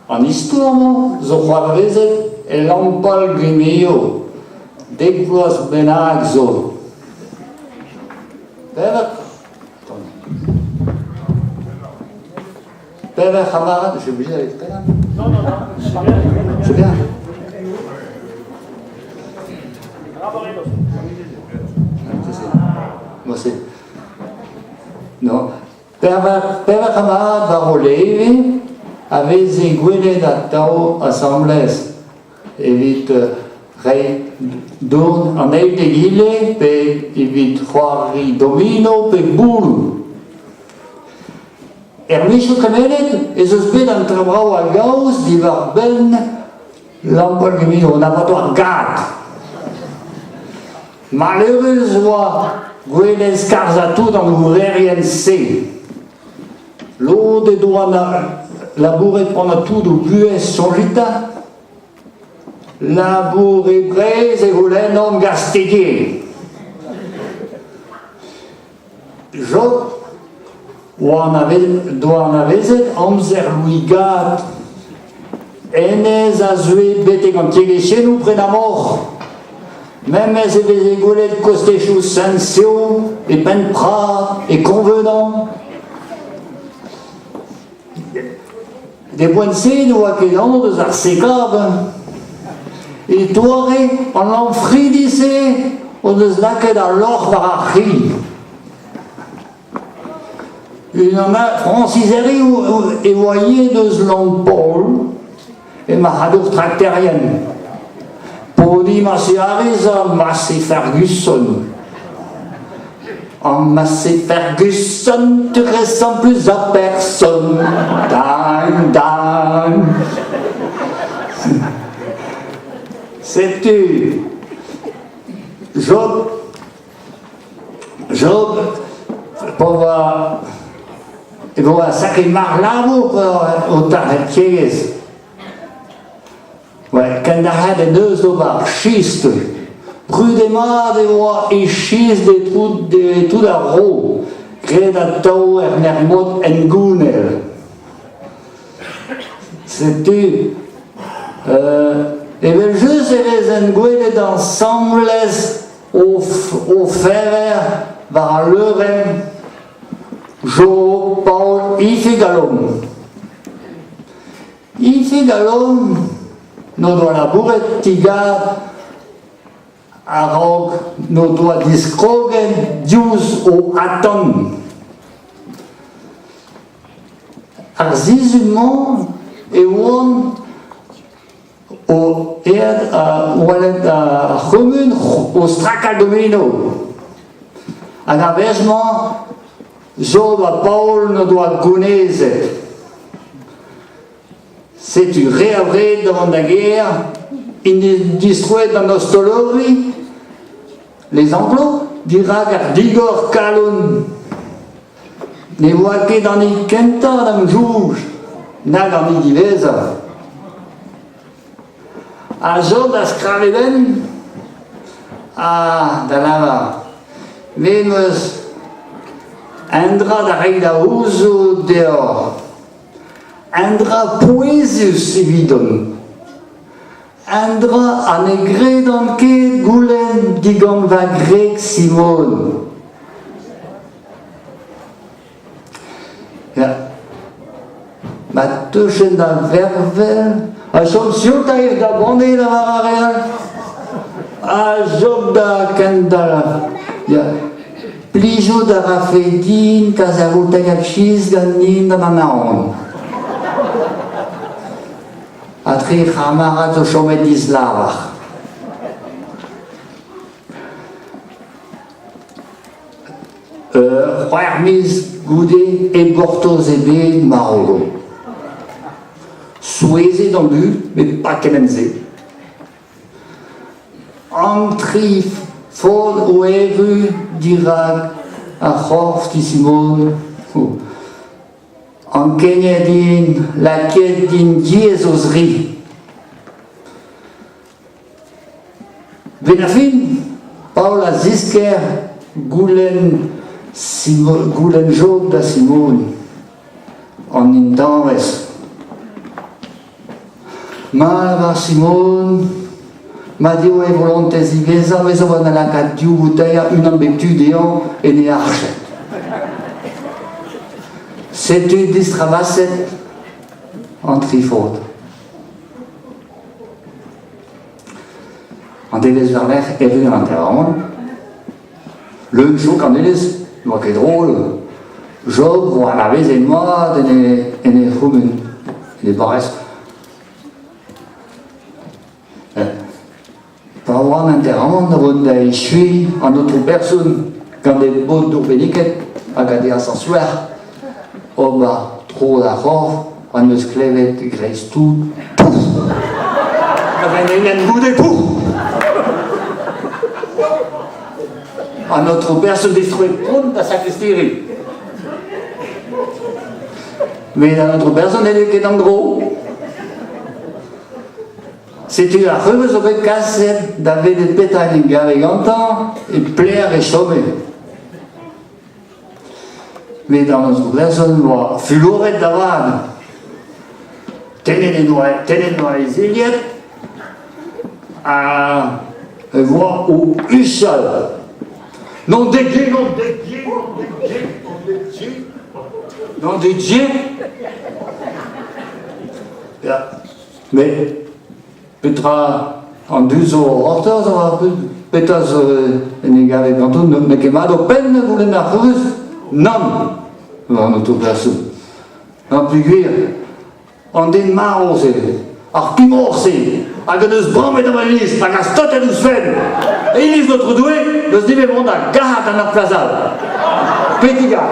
An istor-mañ zo c'hoarvezet e Lampal-Gwimilio dek vloaz bennak zo. Pevar Pevar c'hamarad, je suis obligé d'aller très là. Non, non, non, c'est bien. C'est bien. Moi, c'est... Non. Pevar, pevar c'hamarad war o leve a veze gwelet atav asambles evit reiñ dourn an eil d'egile pe evit c'hoari domino pe bouloù. Er mizioù tremenet ez eus bet an traoù brav a gaoz diwar-benn Lamborghini an abattoir Gad. Maleürus e oa gwelet skarzhañ tout an ourerien-se. Lod he doa labouret pendant tout o buhez soñjit 'ta. Labour e Breizh e c'houlennomp gastegiñ. Job doa anavezet amzer Louis Gad. Hennezh a zeue betek an tiegezhioù prenañ moc'h. Memes e veze gwelet kostezioù Saint-Seo, e Penprad, e Convenant. D'e boent-se ne oa ket anv eus ar CKB. E doare an lañfridi-se o deus lakaet al lorc'h war ar c'hi. Unan all, Francis Herri e oa ivez eus Lampaul, e marc'hadour trakterien. Podiñ Massey-Harris ha Massey Ferguson. En Massey Ferguson, tu ressembles plus à personne. Dang, dang. Setu Job Job pa oa e oa sakre marlabour o tac'het tiegezh. Ouais, kendalc'het en deus d'ober chistr. Brudet-mat e oa e chistr e tout, e tout ar vro, graet atav er mermod hengounel. Setu evel-just e vezent gwelet asambles o, o fever war al leurenn Jo Paol Ifig ha Lom. Ifig ha Lom n'o doa labouret ti-gar a-raok n'o doa diskroget diouzh o atant. Ar sizhun-mañ e oan o aet welet ar c'humun o strakal domino. Hag ar wech-mañ Job ha Paol n'o doa gounezet. Setu re abred da vont da gêr, int distroet d'an ostaleri, Les Anglo, dirak ar digor kalon. Ne oa ket an hini kentañ d'am soñj, nag an hini diwezhañ. Ha Job da skrav e benn ha da lavar me 'm eus un dra da reiñ da c'houzout deoc'h, un dra pouezus evidon. Un dra ha ne gredan ket goulenn digant va gwreg Simone. Ya. Ma teufen da vervel, a chom sioutaer da banne lavar ar re all. A chom da kendalc'h. Ya. Plijout a rafe din kas ar voutailhad cheese ganin d'an anaon. Ha tri c'hamarad zo chomet dislavar. C'hwec'h miz goude e gortoz ebet marv. Souezhet an dud, met pas kement-se. An tri faotr o erru dirak ar c'horf ti Simone. Ankeniet int, lakaet int diaes o zri. 'Benn ar fin, Paol a zisker goulenn goulenn Job da Simone, an intañvez. Ma lavar Simon, mat eo e volontez diwezhañ me zo da lakaat div voutailhad unan bep tu dezhañ en e arched. Setu distravaset an tri faotr. An devezh war-lerc'h erru an hanteramant. Leun-chouk an iliz, n'oa ket drol. Job 'oa anavezet mat en e, en e c'humun, en e barrez. Pa oan enteramant da vont da echuiñ an aotrou person gant e bod dour benniget hag a deas ar soer ober tro d'ar c'horf an eus klevet greiz-tout pouf! Hag en eilenn goude pouf! An aotrou person distroet pront da sakristiri. Met an aotrou person n'eo ket an dro. Setu ar c'hreuz zo bet kaset da welet petra en em gave gantañ e pelec'h e chome. Met an aotrou person oa fuloret da vat. Tennet en doa, tennet en doa e zilhad ha e voa o huchal. Non de Dieu, non de Dieu, non de Dieu, non de Dieu, non de Dieu. Ya. Met petra an dud zo o c'hortoz war petra zo en e gavet ganto n'eo ket mat ho penn da goulenn ar c'hreuz? Nann, war an aotrou Nann peogwir an den marv-se, ar pimoc'h-se, hag en deus brammet an iliz hag a statet ouzhpenn. Iliz Notre Doue n'eus nemet mont da gac'hat an ur plas all. Petiga.